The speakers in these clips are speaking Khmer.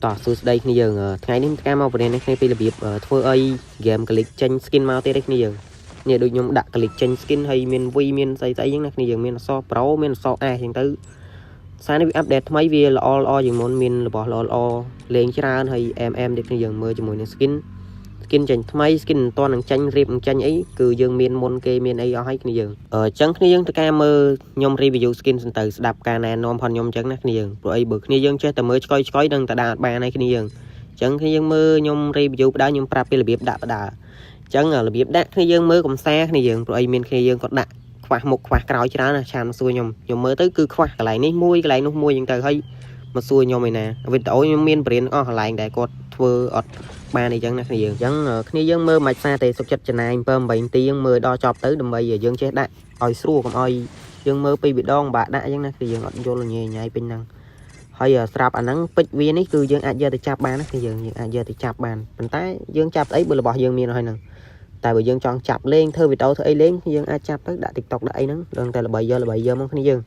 តោះសួស្តីគ្នាយើងថ្ងៃនេះខ្ញុំធ្វើការមកបង្រៀនអ្នកគ្នាពីរបៀបធ្វើឲ្យ game glitch ចេញ skin មកទៀតឯគ្នាយើងនេះដូចខ្ញុំដាក់ glitch ចេញ skin ហើយមាន V មានស្អីស្អីហ្នឹងណាគ្នាយើងមានអក្សរ Pro មានអក្សរ S អញ្ចឹងទៅសារនេះវា update ថ្មីវាល្អល្អជាងមុនមានរបស់ល្អល្អលេងច្រើនហើយ MM ទៀតគ្នាយើងមើលជាមួយនឹង skin skin ចេញថ្មី skin មិនទាន់នឹងចេញរៀបនឹងចេញអីគឺយើងមានមុនគេមានអីអស់ហើយគ្នាយើងអញ្ចឹងគ្នាយើងធ្វើការមើលខ្ញុំ review skin សិនទៅស្ដាប់ការណែនាំផងខ្ញុំអញ្ចឹងណាគ្នាយើងព្រោះអីបើគ្នាយើងចេះតែមើលឆ្កយឆ្កយនឹងតដាអត់បានហើយគ្នាយើងអញ្ចឹងគ្នាយើងមើលខ្ញុំ review បដើខ្ញុំប្រាប់ពីរបៀបដាក់បដើអញ្ចឹងរបៀបដាក់គ្នាយើងមើលកំសាគ្នាយើងព្រោះអីមានគ្នាយើងក៏ដាក់ខ្វះមុខខ្វះក្រោយច្រើនណាchat មកសួរខ្ញុំខ្ញុំមើលទៅគឺខ្វះកន្លែងនេះមួយកន្លែងនោះមួយអញ្ចឹងទៅហើយមកសួរខ្ញុំឯណាវីដេអូខ្ញុំមានបរិញ្ញាអស់កន្លែងដែលគាត់ធ្វើអត់បានអីចឹងណាគ្នាយើងអញ្ចឹងគ្នាយើងមើលមិនសាទេសុខចិត្តចំណាយ7 8នាទីយើងមើលដល់ចប់ទៅដើម្បីយើងចេះដាក់ឲ្យស្រួលកុំឲ្យយើងមើលពីរដងបាក់ដាក់អញ្ចឹងណាគ្នាយើងអត់យល់ញ៉ៃញ៉ៃពេញហ្នឹងហើយស្រាប់អាហ្នឹងពេជ្រវានេះគឺយើងអាចយកទៅចាប់បានណាគឺយើងយើងអាចយកទៅចាប់បានប៉ុន្តែយើងចាប់អីបើរបស់យើងមានហើយហ្នឹងតែបើយើងចង់ចាប់លេងធ្វើវីដេអូធ្វើអីលេងយើងអាចចាប់ទៅដាក់ TikTok ដាក់អីហ្នឹងដឹងតែល្បីយកល្បីយកមកគ្នាយើង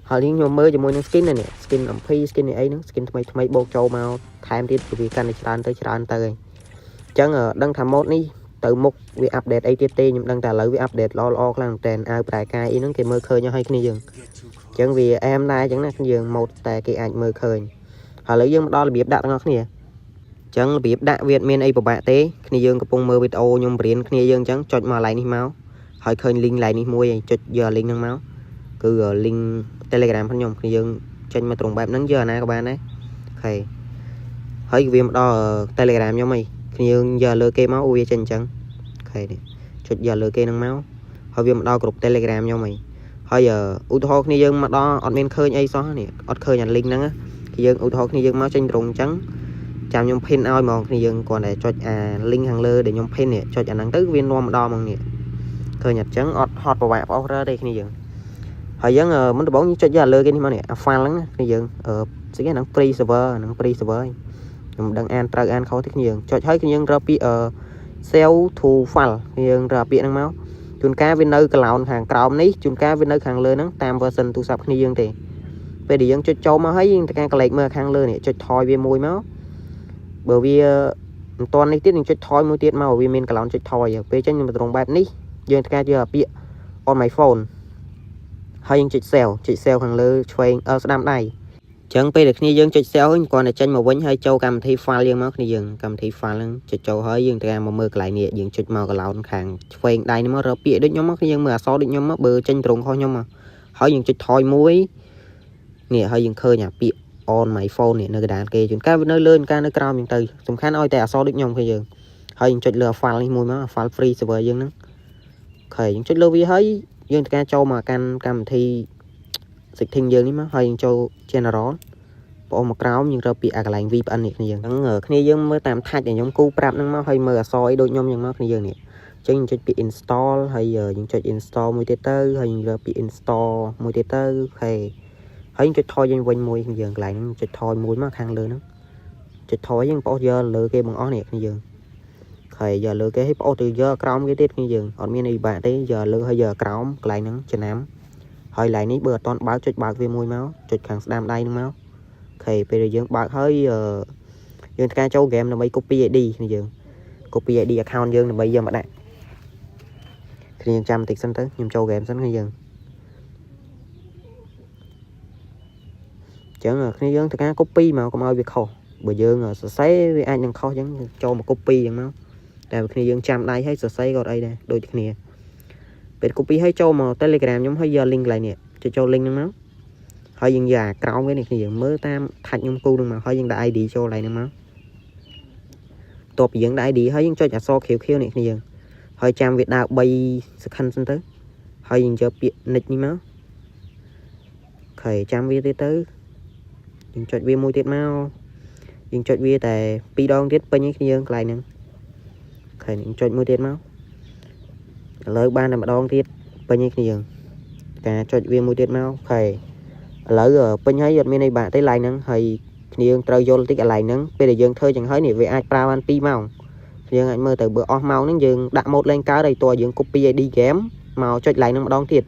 ហើយនេះខ្ញុំមើលជាមួយនឹង skin នេះ skin MP skin នេះអីហ្នឹង skin ថ្មីថ្មីបូកចូលមកថែមទៀតវាកាន់តែច្រើនទៅច្រើនទៅហើយអញ្ចឹងដឹងថា mod នេះទៅមុខវា update អីទៀតទេខ្ញុំដឹងតែឥឡូវវា update ល្អល្អខ្លាំងមែនតើអាវប្រែកាយអីហ្នឹងគេមើលឃើញហើយគ្នាយើងអញ្ចឹងវាអែមដែរអញ្ចឹងណាយើង mod តែគេអាចមើលឃើញហើយឥឡូវយើងមកដល់របៀបដាក់ទាំងអស់គ្នាអញ្ចឹងរបៀបដាក់វាអត់មានអីពិបាកទេគ្នាយើងកំពុងមើលវីដេអូខ្ញុំបរៀនគ្នាយើងអញ្ចឹងចុចមកកន្លែងនេះមកហើយឃើញ link កន្លែងនេះមួយហើយចុចយក link ហ្នឹងមកគឺ link Telegram របស់ខ្ញុំគ្នាយើងចេញមកត្រង់បែបហ្នឹងយកអាណាក៏បានដែរ OK ហើយវាមកដល់ Telegram ខ្ញុំហីគ្នាយើងយកលើគេមកវាចេញអញ្ចឹង OK នេះចុចយកលើគេហ្នឹងមកហើយវាមកដល់ក្រុម Telegram ខ្ញុំហីហើយឧទាហរណ៍គ្នាយើងមកដល់អត់មានឃើញអីសោះនេះអត់ឃើញអា link ហ្នឹងគឺយើងឧទាហរណ៍គ្នាយើងមកចេញត្រង់អញ្ចឹង ចាំខ្ញុំ pin ឲ្យហ្មងគ្នាយើងគ្រាន់តែចុចអា link ខាងលើដែលខ្ញុំ pin នេះចុចអាហ្នឹងទៅវានាំមកដល់ហ្មងនេះឃើញអត់ចឹងអត់ហត់ប្រវាក់ប្អូសរើទេគ្នាយើងហើយយើងមុនដំបូងយើងចុចយកលើគេនេះមកនេះអា file ហ្នឹងគ្នាយើងអឺស្អីគេហ្នឹង free server ហ្នឹង free server ខ្ញុំមិនដឹងអានត្រូវអានខុសទេគ្នាយើងចុចហើយគ្នាយើងរកពាក្យអឺ save to file យើងរកពាក្យហ្នឹងមកជួនកាលវានៅកឡោនខាងក្រោមនេះជួនកាលវានៅខាងលើហ្នឹងតាម version ទូរស័ព្ទគ្នាយើងទេពេលដែលយើងចុចចូលមកហើយយើងត្រូវការកលេចមើលខាងលើនេះចុចថយវាមួយមកបើវាមិនទាន់នេះទៀតយើងចុចថយមួយទៀតមកវាមានកឡោនចុចថយពេលចេញមកត្រង់បែបនេះយើងត្រូវការយកពាក្យ on my phone ហើយយើងចុច save ចុច save ខាងលើឆ្វេងអឺស្ដាំដៃចឹងពេលដែលគ្នាយើងចុច save ហើយគ្រាន់តែចេញមកវិញហើយចូលកម្មវិធី file យើងមកគ្នាយើងកម្មវិធី file ហ្នឹងចុចចូលហើយយើងត្រូវមកមើលកន្លែងនេះយើងចុចមកកឡោនខាងឆ្វេងដៃនេះមករកពាក្យដូចខ្ញុំមកគ្នាយើងមើលអក្សរដូចខ្ញុំមកបើចេញត្រង់ខុសខ្ញុំមកហើយយើងចុចថយមួយនេះហើយយើងឃើញអាពាក្យ on my phone នេះនៅកណ្ដាលគេជួនកាលវានៅលើជួនកាលនៅក្រោមអញ្ចឹងទៅសំខាន់ឲ្យតែអក្សរដូចខ្ញុំគ្នាយើងហើយយើងចុចលើ file នេះមួយមក file free server យើងហ្នឹង OK យើងចុចលើវាហើយយើងត្រូវការចូលមកកាន់កម្មវិធី setting យើងនេះមកហើយយើងចូល general បងអូនមកក្រោមយើងរកពាក្យអាកន្លែង VPN នេះគ្នាយើងហ្នឹងគ្នាយើងមើលតាមថាច់ដែលខ្ញុំគូប្រាប់ហ្នឹងមកហើយមើលអក្សរអីដូចខ្ញុំហ្នឹងមកគ្នាយើងនេះអញ្ចឹងយើងចុចពាក្យ install ហើយយើងចុច install មួយទៀតទៅហើយយើងរកពាក្យ install មួយទៀតទៅ OK ហើយយើងចុចថយយើងវិញមួយគ្នាយើងកន្លែងហ្នឹងចុចថយមួយមកខាងលើហ្នឹងចុចថយយើងបងអូនយកលើគេបងអស់នេះគ្នាយើងហើយយកលើគេឲ្យបងអូនទៅយកក្រោមគេទៀតគ្នាយើងអត់មានអីបាក់ទេយកលើហើយយកក្រោមកន្លែងហ្នឹងចំណាំហើយកន្លែងនេះបើអត់តន់បើកចុចបើកវាមួយមកចុចខាងស្ដាំដៃហ្នឹងមក OK ពេលដែលយើងបើកហើយយើងត្រូវការចូល game ដើម្បី copy ID គ្នាយើង copy ID account យើងដើម្បីយកមកដាក់គ្នាយើងចាំបន្តិចសិនទៅខ្ញុំចូល game សិនគ្នាយើងអញ្ចឹងគ្នាយើងត្រូវការ copy មកកុំឲ្យវាខុសបើយើងសរសេរវាអាចនឹងខុសអញ្ចឹងចូលមក copy អញ្ចឹងមកតែបើគ្នាយើងចាំដៃហើយសរសេរក៏អត់អីដែរដូចគ្នាពេល copy ហើយចូលមក Telegram ខ្ញុំហើយយក link កន្លែងនេះចុចចូល link ហ្នឹងមកហើយយើងយកអាក្រោមវានេះគ្នាយើងមើលតាមថាច់ខ្ញុំគូនឹងមកហើយយើងដាក់ ID ចូលកន្លែងហ្នឹងមកបន្ទាប់ពីយើងដាក់ ID ហើយយើងចុចអក្សរ QQ នេះគ្នាយើងហើយចាំវាដើរ3 second សិនទៅហើយយើងយកពាក្យ next នេះមក OK ចាំវាទៀតទៅយើងចុចវាមួយទៀតមកយើងចុចវាតែពីរដងទៀតពេញឯគ្នាយើងកន្លែងហ្នឹង OK យើងចុចមួយទៀតមកឥឡូវបានតែម្ដងទៀតពេញឯគ្នាយើងការចុចវាមួយទៀតមក OK ឥឡូវពេញហើយអត់មានអីបាក់ទេឡាយហ្នឹងហើយគ្នាយើងត្រូវយល់តិចកន្លែងហ្នឹងពេលដែលយើងធ្វើចឹងហើយនេះវាអាចប្រើបាន2ម៉ោងយើងអាចមើលទៅបើអស់ម៉ោងហ្នឹងយើងដាក់ mod លេងកើតហើយតើយើង copy ID game មកចុច line ហ្នឹងម្ដងទៀត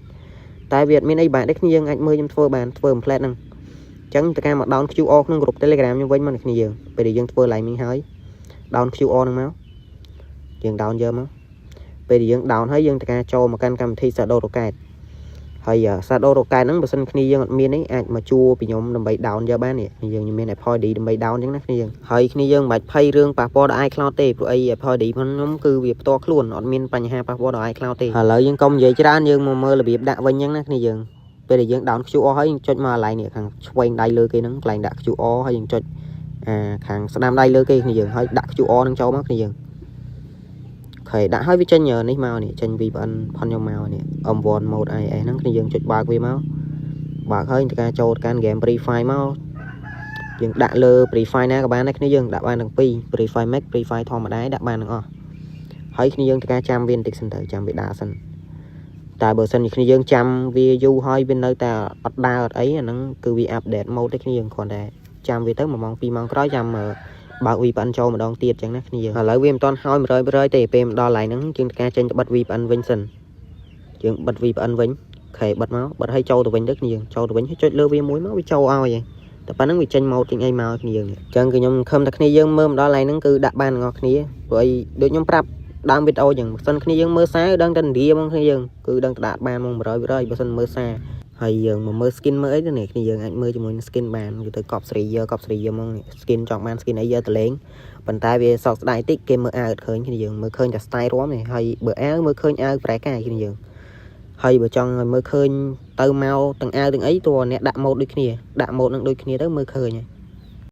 តែវាអត់មានអីបាក់ទេគ្នាយើងអាចមើលខ្ញុំធ្វើបានធ្វើ complete ហ្នឹងអញ្ ចឹងតើការមក down QR ក្នុងក្រុម Telegram ខ្ញុំវិញមកអ្នកគ្នាយើងពេលដែលយើងធ្វើឡើងនេះហើយ down QR ហ្នឹងមកយើង down យកមកពេលដែលយើង down ហើយយើងត្រូវការចូលមកកាន់កម្មវិធី Shadow Rocket ហើយ Shadow Rocket ហ្នឹងបើសិនគ្នាយើងអត់មានទេអាចមកជួពីខ្ញុំដើម្បី down យកបាននេះយើងខ្ញុំមាន Apple ID ដើម្បី down អញ្ចឹងណាគ្នាយើងហើយគ្នាយើងមិនបាច់ភ័យរឿងប៉ះពាល់ដល់ iCloud ទេព្រោះអី Apple ID របស់ខ្ញុំគឺវាផ្ទាល់ខ្លួនអត់មានបញ្ហាប៉ះពាល់ដល់ iCloud ទេឥឡូវយើងកុំនិយាយច្រើនយើងមកមើលរបៀបដាក់វិញអញ្ចឹងណាគ្នាយើងពេលដែលយើង down QR ហើយយើងចុចមកកន្លែងនេះខាងឆ្វេងដៃលើគេហ្នឹងកន្លែងដាក់ QR ហើយយើងចុចអាខាងស្ដាំដៃលើគេគ្នាយើងហើយដាក់ QR ហ្នឹងចូលមកគ្នាយើង OK ដាក់ហើយវាចេញនេះមកនេះចេញ VPN ផនខ្ញុំមកនេះ M1 mode IS ហ្នឹងគ្នាយើងចុចបើកវាមកបើកហើយធ្វើការចូលកាន់ game Free Fire មកយើងដាក់លើ Free Fire ណាក៏បានដែរគ្នាយើងដាក់បានទាំងពីរ Free Fire Max Free Fire ធម្មតាដាក់បានទាំងអស់ហើយគ្នាយើងធ្វើការចាំវាបន្តិចសិនទៅចាំវាដើរសិនតែបើសិនជាគ្នាយើងចាំវាយូរហើយវានៅតែអត់ដើរអត់អីអាហ្នឹងគឺវា update mode ទេគ្នាយើងគ្រាន់តែចាំវាទៅ1ម៉ោង2ម៉ោងក្រោយចាំបើក VPN ចូលម្ដងទៀតចឹងណាគ្នាយើងឥឡូវវាមិនទាន់ហើយ100%ទេពេលមកដល់កន្លែងហ្នឹងយើងត្រូវការចេញទៅបិទ VPN វិញសិនយើងបិទ VPN វិញ OK បិទមកបិទឲ្យចូលទៅវិញទៅគ្នាយើងចូលទៅវិញហើយចុចលើវាមួយមកវាចូលឲ្យឯងតែប៉ុណ្្នឹងវាចេញមកចេញអីមកគ្នាយើងអញ្ចឹងគឺខ្ញុំខំតែគ្នាយើងមើលមកដល់កន្លែងហ្នឹងគឺដាក់បានទាំងអស់គ្នាព្រោះអីដូចខ្ញុំប្រាប់ដើមវីដេអូអញ្ចឹងបើសិនគ្នាយើងមើលសារដឹងតែឥណ្ឌាហ្មងគ្នាយើងគឺដឹងតែដាក់បានហ្មង100%បើសិនមើលសារហើយយើងមកមើល skin មើលអីទៅនេះគ្នាយើងអាចមើលជាមួយនឹង skin បានគឺទៅកប់ស្រីយកកប់ស្រីយកហ្មង skin ចង់បាន skin អីយកទៅលេងប៉ុន្តែវាសោកស្ដាយតិចគេមើលអាវអត់ឃើញគ្នាយើងមើលឃើញតែ style រាំទេហើយបើអាវមើលឃើញអាវប្រែកាយគ្នាយើងហើយបើចង់ឲ្យមើលឃើញទៅមកទាំងអាវទាំងអីតួអ្នកដាក់ម៉ូតដូចគ្នាដាក់ម៉ូតនឹងដូចគ្នាទៅមើលឃើញហើយ